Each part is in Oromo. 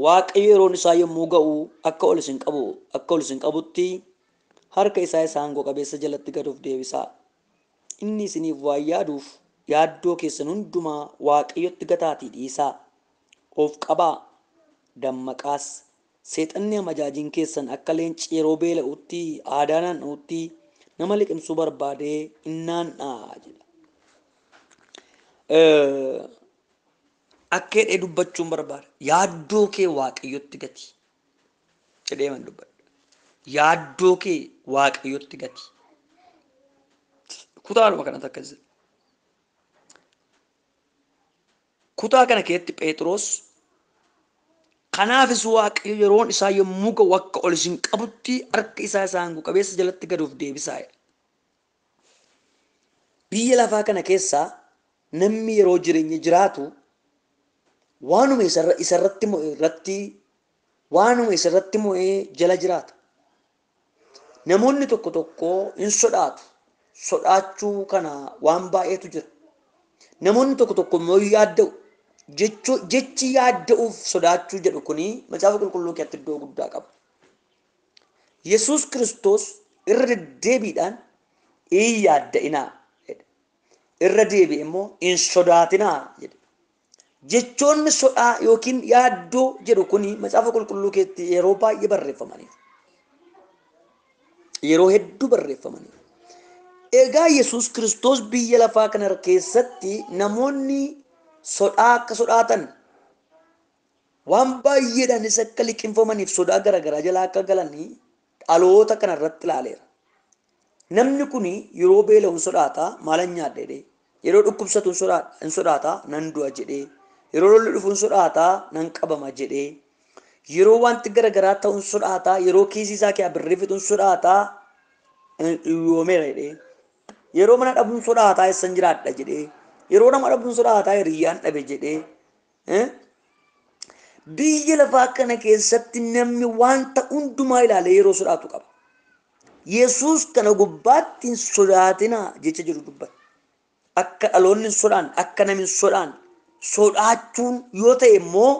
Waaqayyo yeroon isaa yommuu ga'u akka ol isin qabu akka ol isin qabutti harka isaa isa aangoo qabeessa jalatti gad of deebisaa. Inni isiniif waan yaaduuf yaaddoo keessan hundumaa Waaqayyotti gataatii dhiisaa. Of qabaa, dammaqaas. Seexanni amajaajiin keessan akka leenci yeroo beela'utti aadaa naanna'utti nama liqimsuu barbaadee in naanna'a jedha. Akka jedhee dubbachuun barbaada. Yaaddoo kee Waaqayyotti gati jedhee man dubbadha. Yaaddoo kee Waaqayyotti gati. Kutaadhuma kanatti akkas jedha. Kutaa kana keessatti Phexros kanaafis Waaqayyo yeroon isaa yommuu ga'u akka ol isin qabutti harka isaa isa aangoo qabeessa jalatti gad of deebisaa jedha. Biyya lafaa kana keessaa namni yeroo jireenya jiraatu waanuma isarratti mo'e irratti waanuma isarratti mo'ee jala jiraata. Namoonni tokko tokko hin sodaatu. Sodaachuu kana waan baay'eetu jira. Namoonni tokko tokko immoo yaadda'u. Jechi yaadda'uuf sodaachuu jedhu kuni macaafa qulqulluu keessatti iddoo guddaa qaba. Yesuus Kiristoos irra deddeebiidhaan hin yaadda'inaa jedhe. Irra deebi'e immoo hin sodaatinaa jedhe. Jechoonni sodaa yookiin yaaddoo jedhu kuni macaafa qulqulluu keessatti yeroo baay'ee barreeffamaniiru. Yeroo hedduu barreeffamaniiru. Egaa Yesuus Kiristoos biyya lafaa kana keessatti namoonni sodaa akka sodaatan waan baay'eedhaanis akka liqimfamaniif sodaa garaagaraa jalaa akka galanii dhaloota kana irratti ilaaleera. Namni kun yeroo beela'u hin sodaata, maalan nyaadha jedhee, yeroo dhukkubsatu hin sodaata, nan du'a jedhee, yeroo lolli dhufu hin sodaata, nan qabama jedhee, yeroo wanti garaagaraa ta'u hin sodaata, yeroo kiisii isaa keessaa birrii fixu hin sodaata, hiyyoomeera jedhee, yeroo mana dhabu hin sodaata, eessan jiraadha jedhee, yeroo nama dhabu hin sodaata, hiriyyaan dhabe jedhee. Biyya lafaa kana keessatti namni wanta hundumaa ilaalee yeroo sodaatu qaba. Yesuus kana gubbaatti hin sodaatinaa jecha jiru dubbata. Akka dhaloonni hin sodaanne, akka namni hin sodaanne, sodaachuun yoo ta'e immoo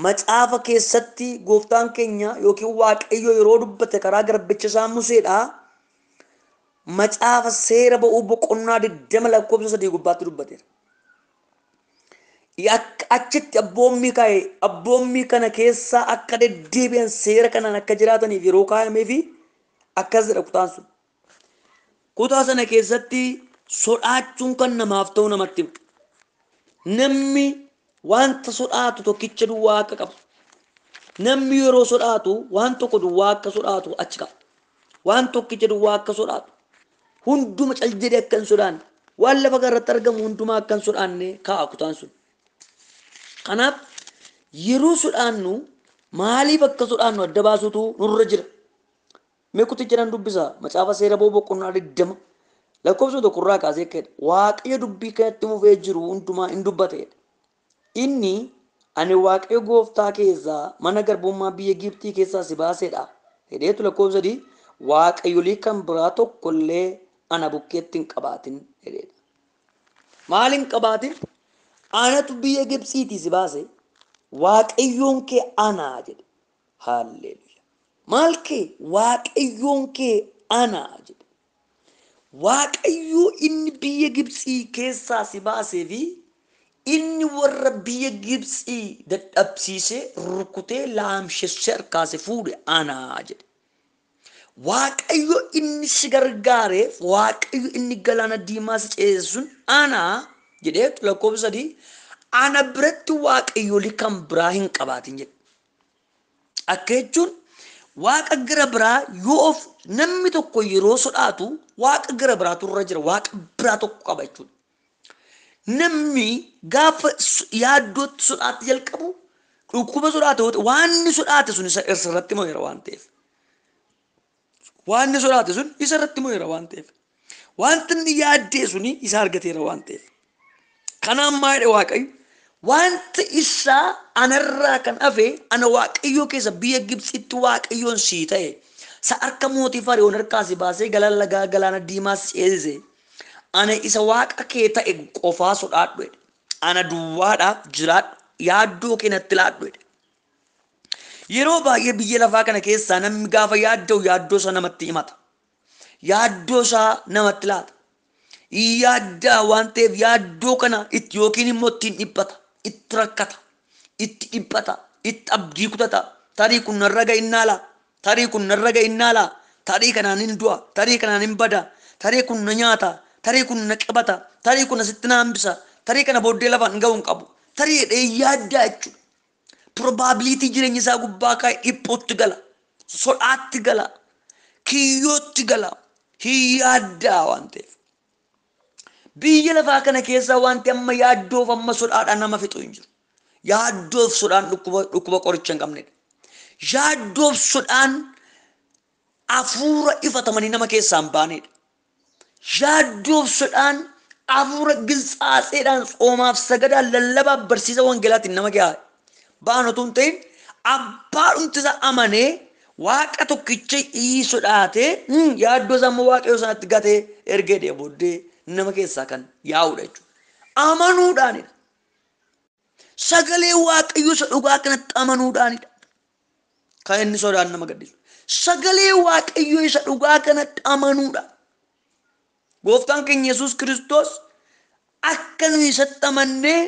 macaafa keessatti gooftaan keenya yookiin Waaqayyo yeroo dubbate karaa garbicha isaa Museedhaa macaafa seera ba'uu boqonnaa 20 lakkoofsa 3 gubbaatti dubbateera. Achitti abboommii kaa'e, abboommii kana keessaa akka deddeebi'an seera kanaan akka jiraataniif yeroo kaa'amee fi akkas jedha kutaan sun. Kutaa sana keessatti sodaachuun kan namaaf ta'u namatti hima. Namni wanta sodaatu tokkicha duwwaa akka qabu. Namni yeroo sodaatu waan tokko duwwaa akka sodaatu achi qaba. Waan tokkicha duwwaa akka sodaatu. Hunduma cal jedhee akka hin sodaanne. Waan lafa kanarratti argamu hundumaa akka hin sodaanne kaa'a kutaan sun. Kanaaf yeroo sodaannu maaliif akka sodaannu adda baasuutu nurra jira. Mee kuticha nan dubbisa. Macaafa seera ba'uu boqonnaa 20 lakkoofsa tokkorraa kaasee akka jedhe Waaqayyo dubbii kanatti fufee jiru hundumaa hin dubbate jedhe. Inni ani Waaqayyo gooftaa keessaa mana garbummaa biyya Gibxii keessaa si baasedha jedheetu lakkoofsa 3 Waaqayyolii kan biraa tokkollee ana bukkeetti hin qabaatin jedheedha. Maal hin qabaatin? Anatu biyya Gibxiitii si baase, Waaqayyoon kee anaa jedhe. Haalleluuyaa. Maal kee? Waaqayyoon kee anaa jedhe. Waaqayyoo inni biyya Gibxii keessaa si baasee fi inni warra biyya Gibxii dadhabsiisee rukutee laamshessee harkaase fuudhe anaa jedhe. Waaqayyo inni si gargaareef Waaqayyo inni galaana diimaa si ceesise sun anaa jedhee lakkoofsa 3 ana biratti waaqayyolii kan biraa hin qabaatin jedhe. Akka jechuun waaqa gara biraa yoo of namni tokko yeroo sodaatu waaqa gara biraatu irra jira, waaqa biraa tokko qaba jechuudha. Namni gaafa yaaddootti sodaatti jalqabu dhukkuba sodaate yoo ta'e waan inni sodaate sun isa irratti mo'eera waan ta'eef. Waan inni sodaate sun isa irratti mo'eera waan ta'eef. Wanti inni yaaddee suni isa argateera waan ta'eef. Kanaan maal jedhe Waaqayyo? Wanta isaa anarraa kan hafe ana Waaqayyoo keessa biyya Gibxitti Waaqayyoon sii ta'e sa harka mootii Fari'oon harkaa si baasee galaana lagaa galaana diimaa si ceesise ana isa Waaqa kee ta'e qofaa sodaadhu jedhe. Ana duwwaadhaaf jiraadhu, yaaddoo kee natti laadhu jedhe. Yeroo baay'ee biyya lafaa kana keessaa namni gaafa yaadda'u yaaddoo isaa namatti himata. Yaaddoo isaa namatti laata. Yaaddaa waan ta'eef yaaddoo kana itti yookiin immoo ittiin dhiphata, itti rakkata, itti dhiphata, itti abdii kutata. Tarii kun narra ga'innaa laa, tarii kun narra ga'innaa laa, tarii kanaan hin du'a, tarii kanaan hin bada, tarii kun na nyaata, tarii kun na qabata, tarii kun asitti na hambisa, tarii kana booddee lafaan ga'uu hin qabu. Tarii jedhee yaaddaa jechuudha. Probability jireenya isaa gubbaa kaa'e dhiphootti gala, sodaatti gala, kiyyootti gala, hin yaaddaa waan ta'eef. Biyya lafaa kana keessaa wanti amma yaaddoof amma sodaadhaan nama fixu hin jiru. Yaaddoof sodaan dhukkuba qoricha hin qabnedha. Yaaddoof sodaan hafuura ifatamanii nama keessaa hin baanedha. Yaaddoof sodaan hafuura gilxaaseedhaan tsoomaaf sagadaan lallabaaf barsiisa wangeelaatiin nama gahaa ba'an otoo hin ta'in abbaa dhumti isaa amanee waaqa tokkicha sodaatee yaaddoo isaa immoo waaqayyo sanatti gatee ergee deebi'ee booddee nama keessaa kan yaa'udha jechuudha. Amanuudhaanidha. Sagalee waaqayyo isa dhugaa kanatti amanuudhaanidha. Kan inni sodaan nama gadhiisu. Sagalee waaqayyo isa dhugaa kanatti amanuudha. Gooftaan keenya Yesuus Kiristoos akka nu isatti amannee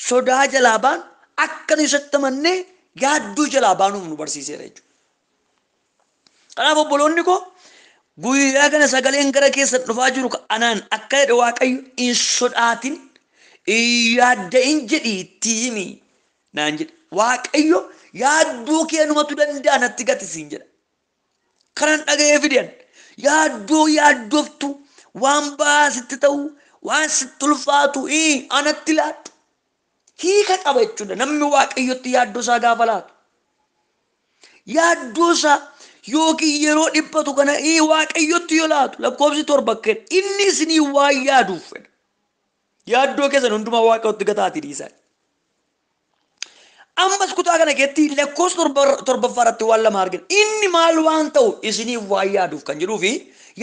sodaa jalaa baanu, akka nu isatti amannee yaaddoo jalaa baanuuf nu barsiiseera jechuudha. Kanaaf obboloonni koo guyyaa kana sagaleen gara keessan dhufaa jiru anaan akka jedhe Waaqayyo hin sodaatin, hin yaadda'in jedhii itti himi naan jedhe. Waaqayyo yaaddoo kee numatu danda'a natti gati siin jedha. Kanan dhaga'ee fidan yaaddoo yaaddoftu waan ba'aa sitti ta'u waan sitti ulfaatu anatti laadhu. Hiika qaba jechuudha namni Waaqayyotti yaaddoo isaa gaafa laatu. Yaaddoo isaa yookiin yeroo dhiphatu kana Waaqayyotti yoo laatu lakkoofsi 7 akka jedhe inni isinii waan yaaduuf fedha. Yaaddoo keessan hundumaa Waaqayyotti gataatii dhiisaa. Ammas kutaa kana keessatti lakkoofsa torbaffaa irratti waan lama argina. Inni maal waan ta'u isiniif waan yaaduuf kan jedhuu fi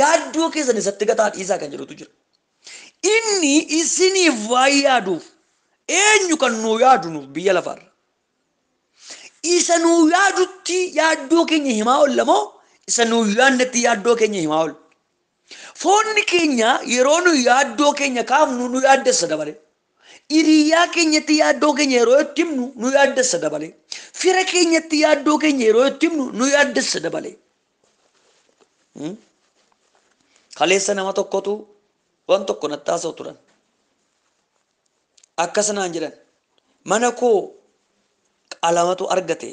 yaaddoo keessan isatti gataa dhiisaa kan jedhutu jira. Inni isiniif waan yaaduuf eenyu kan nuu yaadu nuuf biyya lafaarra? Isa nuu yaadutti yaaddoo keenya himaa oolla moo isa nuu yaadnetti yaaddoo keenya himaa oolla? Foonni keenya yeroo nu yaaddoo keenya kaafnu nu yaaddessa dabale. Hiriyaa keenyatti yaaddoo keenya yeroo itti himnu nu yaaddessa dabale. Fira keenyatti yaaddoo keenya yeroo itti himnu nu yaaddessa dabale. Kaleessa nama tokkotu waan tokko natti haasa'u turan. Akkas naan jedhan mana koo qalamatu argate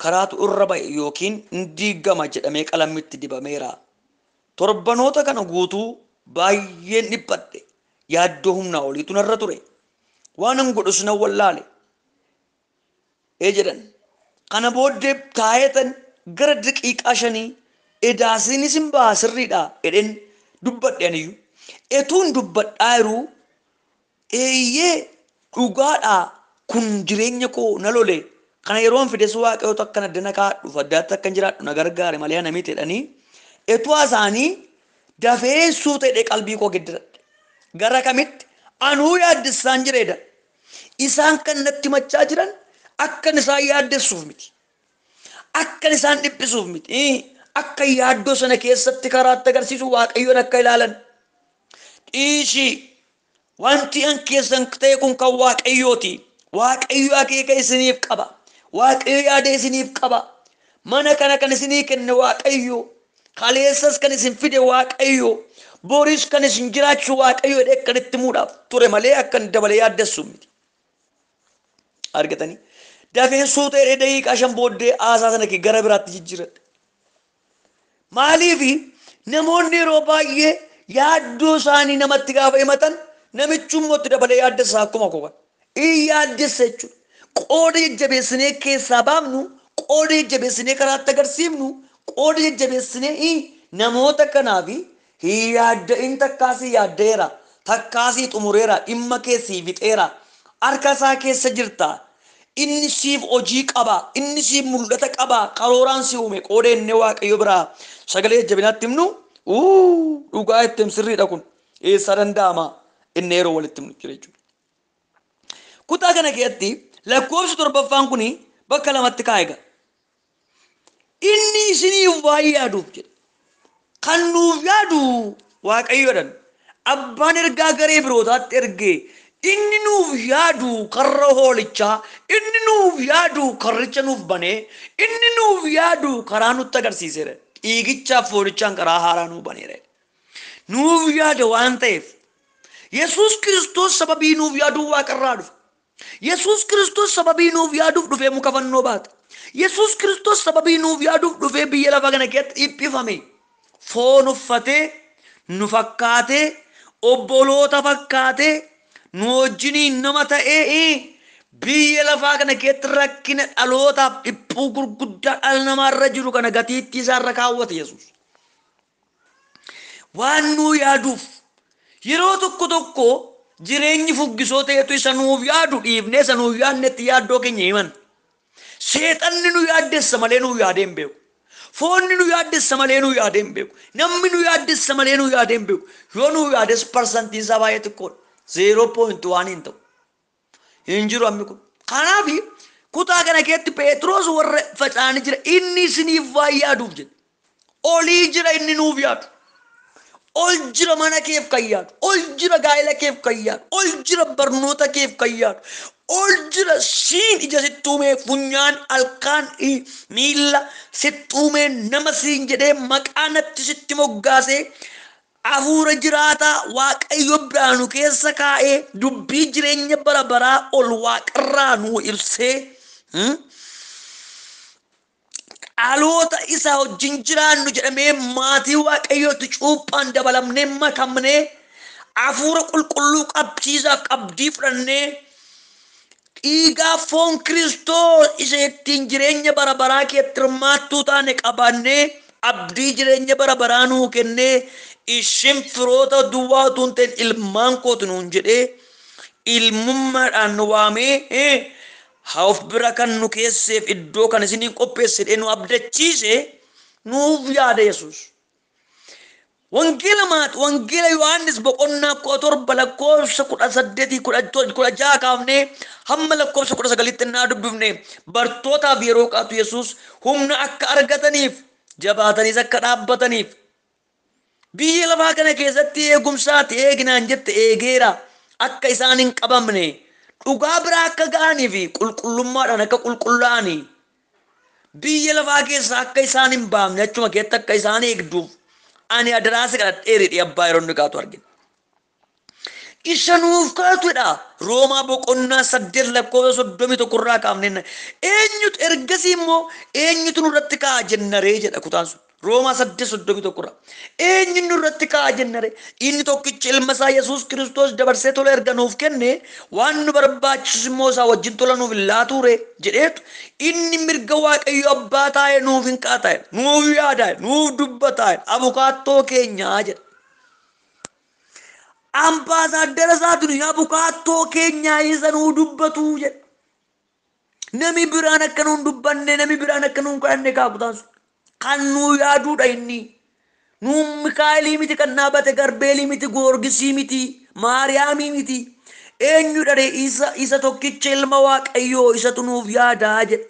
karaatu irra ba'e yookiin hin diigama jedhamee qalamni itti dibameera. Torbanoota kana guutuu baay'een dhiphadhe yaaddoo humnaa oliitu narra ture. Waan an godhus nan wallaale. Jedhan. Kana booddee taayetan gara daqiiqaa 5 edaasiinis hin ba'a sirriidha jedheen dubbadhe aniyyuu. Etuun dubbadhaa jiruu eeyyee dhugaadha kun jireenya koo na lole. Kana yeroon fides waaqayyoota akkana addana kaa'adhuuf addaatti akkan jiraadhu na gargaare malee ana miti jedhanii etuu isaanii dafee suuta jedhee qalbii koo geddaradhe. Gara kamitti anuu yaaddessaan jireedha. Isaan kan natti machaa jiran akkan isaan yaaddessuuf miti. Akkan isaan dhiphisuuf miti. Akka yaaddoo sana keessatti karaatti agarsiisu waaqayyoon akka ilaalan. Dhiisii wanti an keessan ta'e kun kan waaqayyooti. Waaqayyo akeeka isiniif qaba. Waaqayyo yaada isiniif qaba. Mana kana kan isinii kenne Waaqayyo. Kaleessas kan isin fide Waaqayyo. Boris kan isin jiraachisu Waaqayyo jedhee akkan itti himuudhaaf ture malee akkan dabalee yaaddessu miti. Argatanii? Dafeen suuta jedhee daqiiqaa 5 booddee haasaa sana gara biraatti jijjiiradhe. Maaliifi namoonni yeroo baay'ee yaaddoo isaanii namatti gaafa himatan namichummoo itti dabalee yaaddessa akkuma koo kana. In yaaddessa jechuudha. Qooda jajjabeessinee keessaa baafnu, qooda jajjabeessinee karaatti agarsiifnu, qooda jajjabeessinee namoota kanaaf hin yaadda'in takkaasii yaaddeera, takkaasii xumureera, dhimma keessii fixeera, harka isaa keessa jirta. Inni siif hojii qaba, inni siif mul'ata qaba, karooraan si uume qooda inni Waaqayyo biraa sagalee jajjabinaatti himnu, dhugaa itti him sirriidha kun eessaa danda'ama inni yeroo walitti himnu jira jechuudha. Kutaa kana keessatti lakkoofsi torbaffaan kuni bakka lamatti kaa'e egaa. Inni isiniif waan yaaduuf jedha. Kan nuuf yaadu Waaqayyoodhaan. Abbaan ergaa garee birootaatti ergee inni nuuf yaadu karra hoolichaa, inni nuuf yaadu karricha nuuf banee, inni nuuf yaadu karaa nutti agarsiiseera. Dhiigichaaf foonichaan karaa haaraa nuuf baneera. Nuuf yaada waan ta'eef Yesuus Kiristoos sababii nuuf yaaduu waaqarraa dhufe. Yesuus Kiristoos sababii nuuf yaaduuf dhufee muka fannoo baate. Yesuus Kiristoos sababii nuuf yaaduuf dhufee biyya lafaa kana keessatti dhiphifame. Foon uffatee, nu fakkaatee, obboloota fakkaatee, nu wajjiniin nama ta'ee biyya lafaa kana keessatti rakkina dhalootaaf dhiphuu gurguddaa dhala namaarra jiru kana gatiittii isaarra kaawwate Yesuus. Waan nuu yaaduuf yeroo tokko tokko jireenyi fuggisoo ta'etu isa nuuf yaadu dhiifnee isa nuuf yaadnetti yaaddoo keenya himan. Seexanni nu yaaddessa malee nuuf yaadee hin beeku. Foonni nu yaaddessa malee nu yaadee hin beeku. Namni nu yaaddessa malee nu yaadee hin beeku. Yoo nu yaades parsantiin isaa baay'ee xiqqoodha. 0.1 hin ta'u. Hin jiru ammi kun. Kanaaf kutaa kana keessatti Phexros warra faca'anii jira. Inni isiniif waan yaaduuf jedhe. Olii jira inni nuuf yaadu. Ol jira mana keef kan yaadu. Ol jira gaa'ela keef kan yaadu. Ol jira barnoota keef kan yaadu. Ol jira siin ija sitti uumee funyaan alkaan miilla sitti uumee nama siin jedhee maqaa natti sitti moggaasee hafuura jiraataa Waaqayyo biraa nu keessa kaa'ee dubbii jireenya bara baraa ol waaqarraa nu ibsee dhaloota isaa wajjin jiraannu jedhamee maatii Waaqayyootti cuuphaan dabalamnee makamnee hafuura qulqulluu qabsiisaaf qabdii fudhannee dhiigaa foon Kiristoos isa ittiin jireenya bara baraa keessatti hirmaattuu taane qabaannee abdii jireenya bara baraa nuu kennee ishin firoota duwwaa utuu hin ta'in ilmaan kootu nuun jedhee ilmummaadhaan nu waamee haa of bira kan nu keesseef iddoo kan isiniin qopheesse jedhee nu abdachiise nuuf yaada Yesuus. Wangeela Maat Wangeela Yohaannis boqonnaa 17 lakkoofsa 18 16 kaafnee hamma lakkoofsa 19tti naa dubbifne bartootaaf yeroo qaatu Yesuus humna akka argataniif jabaataniis akka dhaabbataniif biyya lafaa kana keessatti eegumsaati eeginaan jette eegeera akka isaan hin qabamne dhugaa biraa akka ga'anii fi qulqullummaadhaan akka qulqullaa'anii biyya lafaa keessa akka isaan hin baafne achuma keessatti akka isaan eegduuf ani adaraasa kadhadheeridhi abbaa yeroo inni kaatu argina. Isa nuuf kaatudha. Roomaa boqonnaa 8 lakkoofsa 31 irraa kaafne eenyutu ergasii immoo eenyutu nurratti ka'a jennaree jedha kutaan sun. Roomaa 8:31 irraa. Eenyu nurratti ka'a jennaree inni tokkichi ilma isaa Yesuus Kiristoos dabarsee tola erga nuuf kenne waan nu barbaachisu immoo isaa wajjin tola nuuf hin laatuure jedheetu inni mirga Waaqayyo abbaa taa'e nuuf hin kaataa'e nuuf yaadaa'e nuuf dubbataa'e abukaattoo keenyaa jedha. Ambaasaaddara isaatu nu abukaattoo keenyaa isa nuu dubbatu jedha. Nami biraan akka nuun dubbanne nami biraan akka nuun kadhanne kaakutaan sun. Kan nuu yaaduudha inni. Nuun Mikaa'elii miti kan dhaabate Garbeelii miti Goorgisii miti Maariyaamii miti. Eenyudha ree isa tokkicha ilma Waaqayyoo isatu nuuf yaadaa jedha.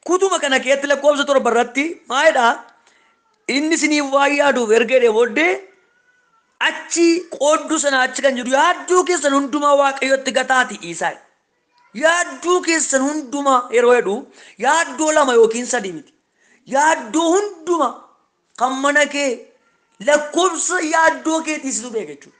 Kutuma kana keessatti lakkoofsa 7 irratti maalidhaa? Inni isiniif waan yaaduuf erga jedhee booddee achi qoodduu sana achi kan jiru yaadduu keessan hundumaa Waaqayyotti gataati dhiisaa. Yaadduu keessan hundumaa yeroo jedhu yaaddoo 2 yookiin 3 miti. Yaaddoo hundumaa kan mana kee lakkoofsa yaaddoo keetii situ beeka jechuudha.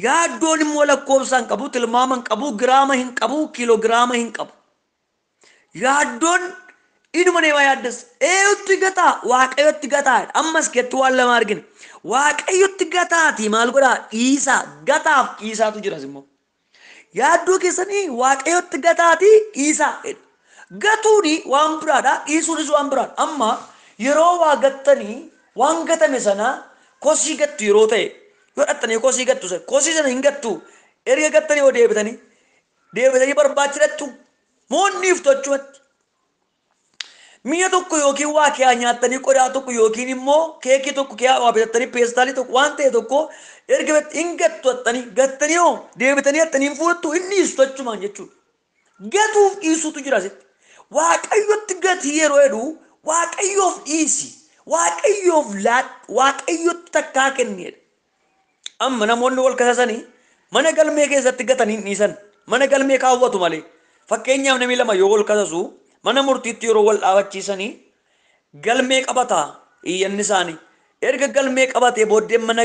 Yaaddoon immoo lakkoofsa hin qabu, tilmaama hin qabu, giraama hin qabu, kiiloogiraama hin qabu. Yaaddoon inuma nama yaaddessa. Eenyutti gataa? Waaqayyotti gataa. Ammas keetti waan lama argina. Waaqayyotti gataati maal godhaa? Dhiisaa. Gataaf dhiisaatu jiras immoo. Yaaddoo keessanii Waaqayyotti gataati dhiisaa. Gatuuni waan biraadha, dhiisuunis waan biraadha. Amma yeroo waa gattanii waan gatame sana kosii gattu yeroo ta'e yoo dhattanii kosii gattu sana kosii sana hin gattu erga gattanii yoo deebitanii barbaachirattu moonniiftu achumatti. Mi'a tokko yookiin waa kiyaa nyaattanii qodaa tokko yookiin immoo keekii tokko kiyaa waa bitattanii peestaalii tokko waan ta'e tokko erga hin gattu attanii gattanii hoo deebitanii attanii hin fuudhattu hin dhiistu achumaan jechuudha. Gatuuf dhiisuutu jira asitti. Waaqayyotti gatii yeroo jedhu Waaqayyoof dhiisi, Waaqayyoof laadhu, Waaqayyotti takkaa kenni jedha. Amma namoonni wal kasasanii mana galmee keessatti gatanii hin dhiisan. Mana galmee kaawwatu malee. Fakkeenyaaf namni lama yoo wal kasasu mana murtiitti yeroo wal dhaabachiisanii galmee qabataa iyyanni isaanii. Erga galmee qabatee booddee mana